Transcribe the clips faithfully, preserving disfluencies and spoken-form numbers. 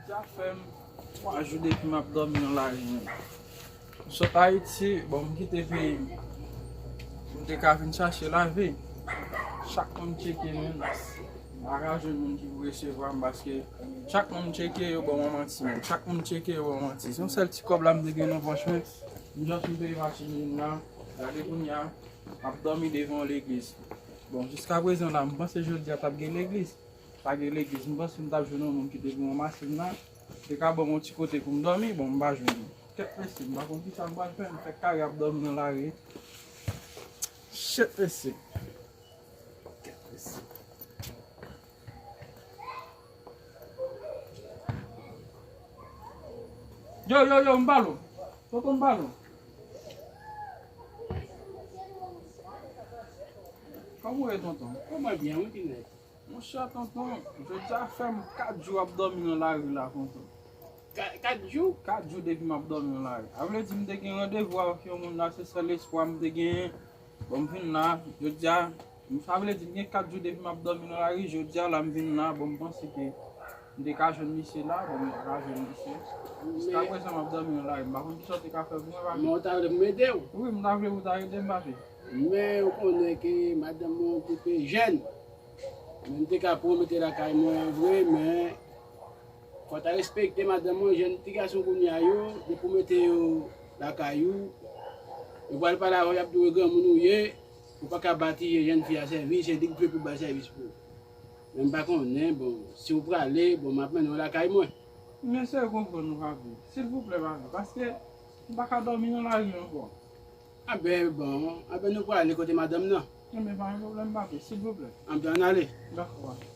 Sa fè m twa jou depi m ap dòmi nan lari, menm. M sot Ayiti, bon, m kite peyi m. M te ka vin chache lavi. Chak moun tcheke, menm. M pa ka jwenn moun ki pou resevwa m, paske chak moun m tcheke, yo ban mwen manti, menm. Chak moun m tcheke, yo ban mwen manti. Se yon sèl ti kòb la m te gen nan pòch mwen. M just m peye machin vin la. Gade kounye a, m ap dòmi devan yon legliz. Bon, jiska prezan la, m panse jodi a t ap gen legliz. Pa gen legliz, m panse m t ap jwenn yon moun ki te pou ranmase m nan. Te ka ban m yon ti kote pou m dòmi, bon, m pa jwenn li. Kèt mesye, m pa konn kisa m pral fè, m fèk kare ap dòmi nan lari. Shit, mesye. Kèt mesye. Yo, yo, yo, m pale w. Tonton, m pale w. Kòman w ye, tonton? Kòman byen, wi, Pinèd? Monchè, tonton, jodi a fè m kat jou ap dòmi nan lari la, tonton. Ka-, kat jou? Kat jou depi m ap dòmi nan lari. A vle di, m te gen randevou avèk yon moun la, se sèl espwa m te genyen. Bon, m vin la, jodi a, m, sa vle di, m gen kat jou depi m ap dòmi nan lari, jodi a la, m vin la, bon, m panse ke m te ka jwenn misye la, bon, m pa ka jwenn misye. Jiska prezan, m ap dòmi nan lari, m pa konn kisa w te ka fè pou mwen, papi. Men w ta vle pou m ede w? Wi, m ta vle pou w ta ede m, papi. Men ou konnen ke madanm mwen okipe jèn. Men m te ka pwomete lakay mwen vre, men fò w ta respekte madanm mwen. Jèn ti gason kounye a yo, depi w mete yo lakay ou, yo pral pale avè w, y ap di w e granmoun ou ye, ou pa ka ba ti jèn fi a sèvis, se li ki dwe pou bay sèvis pou ou. Men m pa konnen, bon, si w prale, bon, m ap mennen w lakay mwen. M eseye konprann ou, papi. Silvouplè, papi, paske m pa ka dòmi nan lari ankò. Anben, bon, anben nou prale kote madanm nan. Anben, pa gen pwoblèm, papi, silvouplè. Anben, ann ale. Dakò, papi.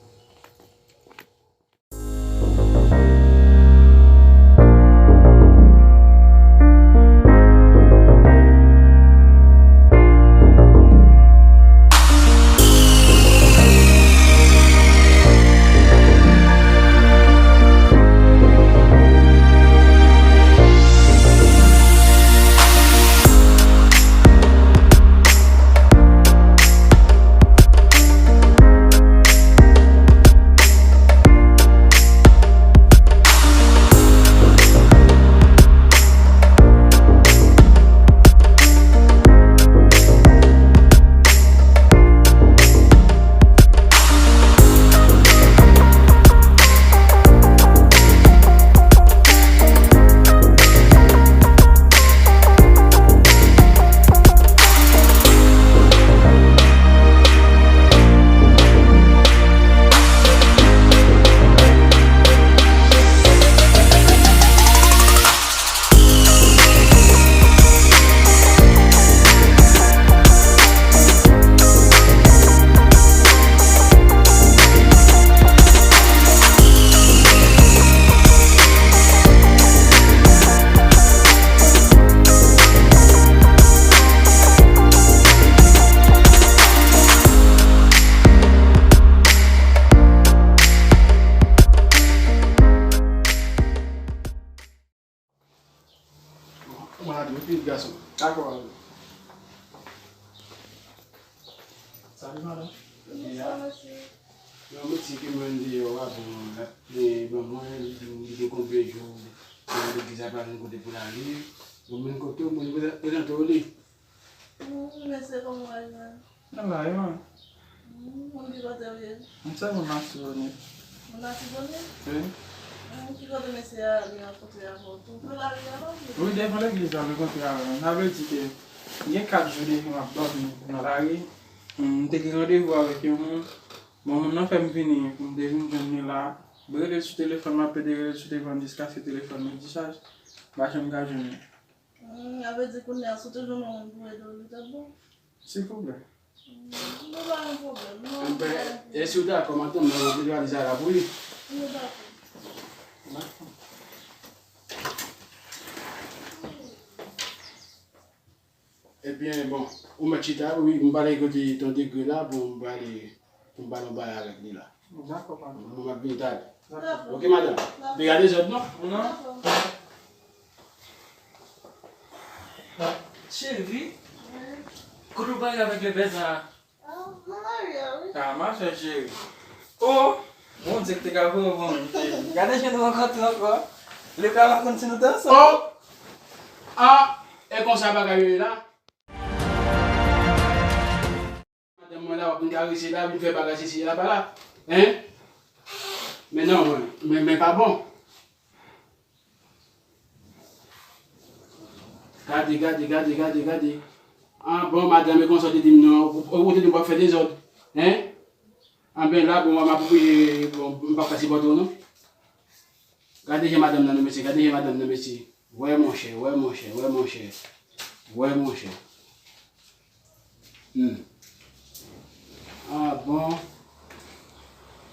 Bon, mwen la di, wi, pitit gason. Dakò, papi. Salut, madame. Bonswa, mesye. Yon mesye ke mwen deyò a, bon, li ban mwen, li di li gen konbyen jou nan legliz la, pa jwenn kote pou l ale. Bon, mwen kote w, mwen prezante w li. Hmm, mesye, kòman w ye menm? Mwen la, e mwen? Hmm, moun ki kote w ye? Mwen se moun Latibonit. Moun Latibonit? Wi. Hmm, ki kote mesye a li rankontre avè w? Tou pre lari a, non? Wi, devan legliz la, m rankontre avè l. Sa vle di ke gen kat jou depi m ap dòmi nan lari. Hmm, m te gen randevou avèk yon moun. Bon, moun nan fè m vini pou m te vin jwenn li la. M rele l sou telefòn, m ap pede rele l sou telefòn jiskaske telefòn mwen dichaj. M pa janm ka jwenn li. Hmm, sa vle di kounye a, si w te jwenn yon moun pou ede w, li t ap bon? Silvouplè. Hmm, nou pa gen pwoblèm, non. Enben, e si w dakò, madanm nan, nou ap vizwalize a la pou li. Nou dakò. Dakò. Ebyen, bon, ou mèt chita, wi, m prale kote Ton Degre la, bon, m prale pou m pale yon bagay avèk li la. Dakò, patwon. Bon, m ap vin talè. Dakò. Oke, madanm. Dakò. Pe gade zòt, non? Non. Cheri, kote w prale avèk lepè sa a? Ah, mwen marye, wi. Ah, ma chè cheri. Oh! Bondye ki te ka voye w ban m. Gade jan nou rankontre ankò. Li pa konn si nou te ansanm. Oh! Ah! E konsa bagay yo ye la? Madanm mwen la, w ap vin karese la, vin fè bagay sesi la pa la. Hein? Men non, mwen, men, men pa bon. Gade, gade, gade, gade, gade. Ah bon, madanm, e konsa w te di m non, ou, ou te di m w ap fè dezòd. Hein? Anben la, bon, m ap oblije, bon, m p ap ka sipòte w non. Gade jan madanm nan, non, mesye, gade jan madanm nan, mesye. Wè, monchè, wè, monchè, wè, monchè. Wè, monchè. Hmm. Ah, bon.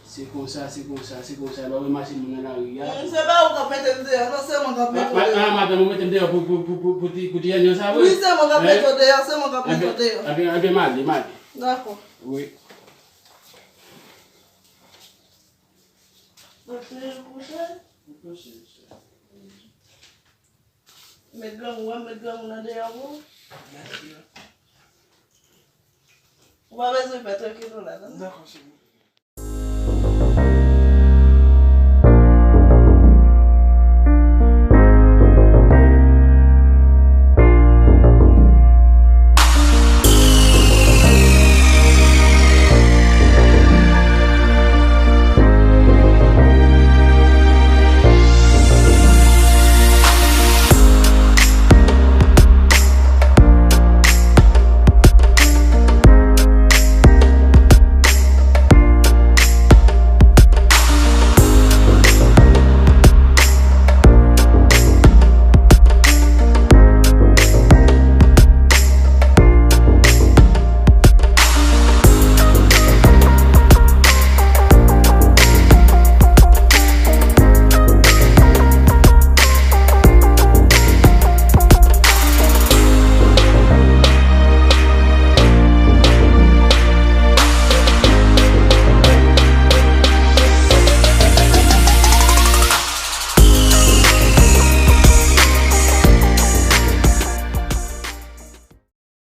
Se konsa, se konsa, se konsa. Lè w wè mache moun nan lari a. Hmm, se pa ou k ap mete m deyò, non, se mwen k ap mete w deyò. Ah, madanm, ou mete m deyò pou, pou, pou, pou, pou ti, pou ti jènjan sa, vre? Wi, se mwen k ap mete w deyò, se mwen k ap mete w deyò. Anben, anben, m ale, m ale. Dakò. Wi. Mwen fè yon kouche. Met granmoun an, met granmoun an deyò pou ou. Ou pa bezwen pè, trankil ou la, non? Dakò, cheri.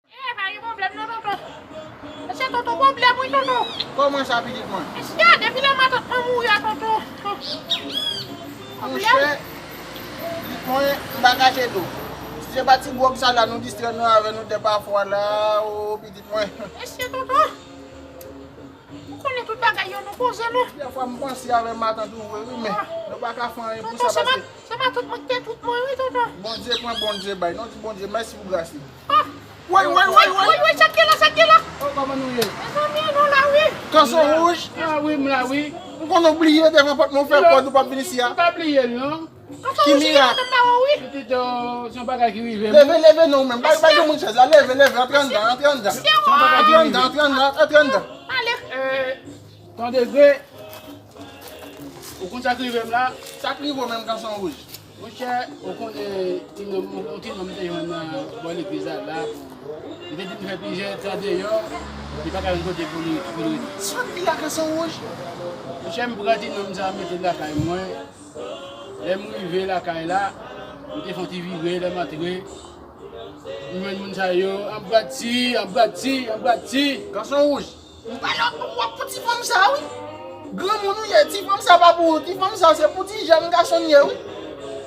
Eh, pa gen pwoblèm non, tonton. Mesye, tonton, pwoblèm wi, tonton. Kòman sa, pitit mwen? Mesye, depi lè matant mwen mouri a, tonton. Monchè, pitit mwen, m pa kache tou. Si se pa ti gwòg sa la, nou distrè nou avè nou de pafwa la, o, pitit mwen. Mesye, tonton. Ou konnen tout bagay yo, nou poze nou. Dèfwa m panse avè matant ou vre, wi, men nou pa ka fè anyen pou sa, paske se matant mwen ki te tout mwen, wi, tonton. Bondye pran, Bondye bay. Nou di Bondye mèsi pou gras li. Ah! Woy, woy, woy, woy! Woy, woy, sa k gen la, sa k gen la? Oh, kòman nou ye? Mezanmi, nou la, wi. Kanson wouj? Ah, wi, m la, wi. M konn ou bliye devan pòt mwen, ou fè kòd ou p ap vin isi a. M pa bliye l, non. Ki mirak? Pitit, se yon bagay ki rive m. Leve, leve non, ou menm. Bay, bay moun chèz la. Leve, leve. Antre anndan, antre anndan. Antre anndan, antre anndan, antre anndan. Ale. Eh, ton degre. Ou konn sa k rive m la? Sa k rive w menm, Kanson Wouj? Monchè, ou konnen ti nonm, yon ti nonm m te jwenn nan bò legliz la, la. Li te di m fè plizyè tan deyò, li pa ka jwenn kote pou li, pou li rete. Sa w di la, Kanson Wouj? Monchè, m pran ti nonm sa, m mete l lakay mwen. Lè m rive lakay la, m te fè yon ti vire, lè m antre, m jwenn moun sa yo, ap bati, ap bati, ap bati. Gason wouj, m pale w, w ap pou ti fanm sa, wi. Granmoun ou ye, ti fanm sa pa pou ou, ti fanm sa se pou ti jèn gason l ye, wi.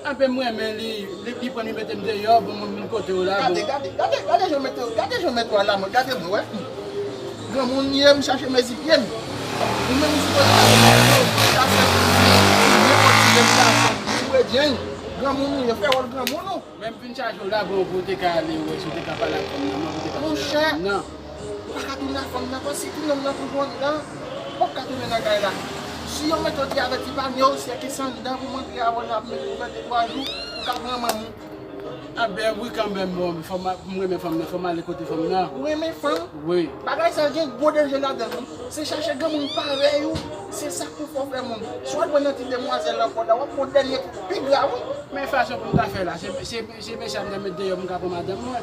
Anben m renmen li, li, li pran li mete m deyò, bon, mwen vin kote w la, bon. Gade, gade, gade, gade jan w mete, gade jan w mete w la, mwen, gade mwen, wè. Granmoun m ye, m chache mezi pye m. Ou menm ou sipoze gade, granmoun ou ye, fè wòl granmoun ou. Men m vin chache w la, bon, pou w te ka ale wè si w te ka pale ak fanm nan, mwen pou w te ka pale ak fanm nan. Monchè, ou pa ka tounen ak fanm nan, paske ti nonm nan toujou anndan, ou p ap ka tounen nan kay la. Si yo mete w te avèti pa m yo, se ki se anndan pou m antre avè w la, pou m mete w fè de twa jou, ou ka pran manman w. Anben wi kanmenm, bon, fò m, m renmen fanm nan, fò m ale kote fanm nan. Ou renmen fanm? Wi. Bagay sa gen gwo danje ladan l, wi. Se chache granmoun parèy ou, se sa k pou fè w fè moun. Si w al pran nan ti demwazèl ankò la, w ap pran dènye kou pi grav, wi. Men fason pou m ta fè la, se, se, se mesye a m ta met deyò pou m ka pran madanm mwen.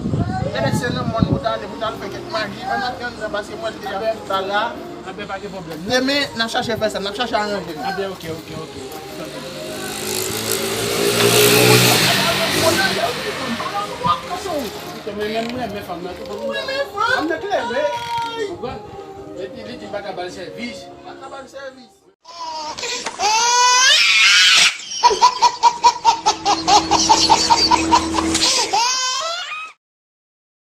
Gade se nan mòn pou ta ale, pou ta al fè kèk maji, ann antre anndan, paske mwen deja tout la la. Anben pa gen pwoblèm, non. Demen, n ap chache fè sa, n ap chache aranje nou. Anben, oke, oke, oke. Pito, men menm mwen renmen fanm nan tou. Ou renmen fanm? Fanm nan klere. Ou konprann? Epi li di m pa ka ba l sèvis. Pa ka ba l sèvis.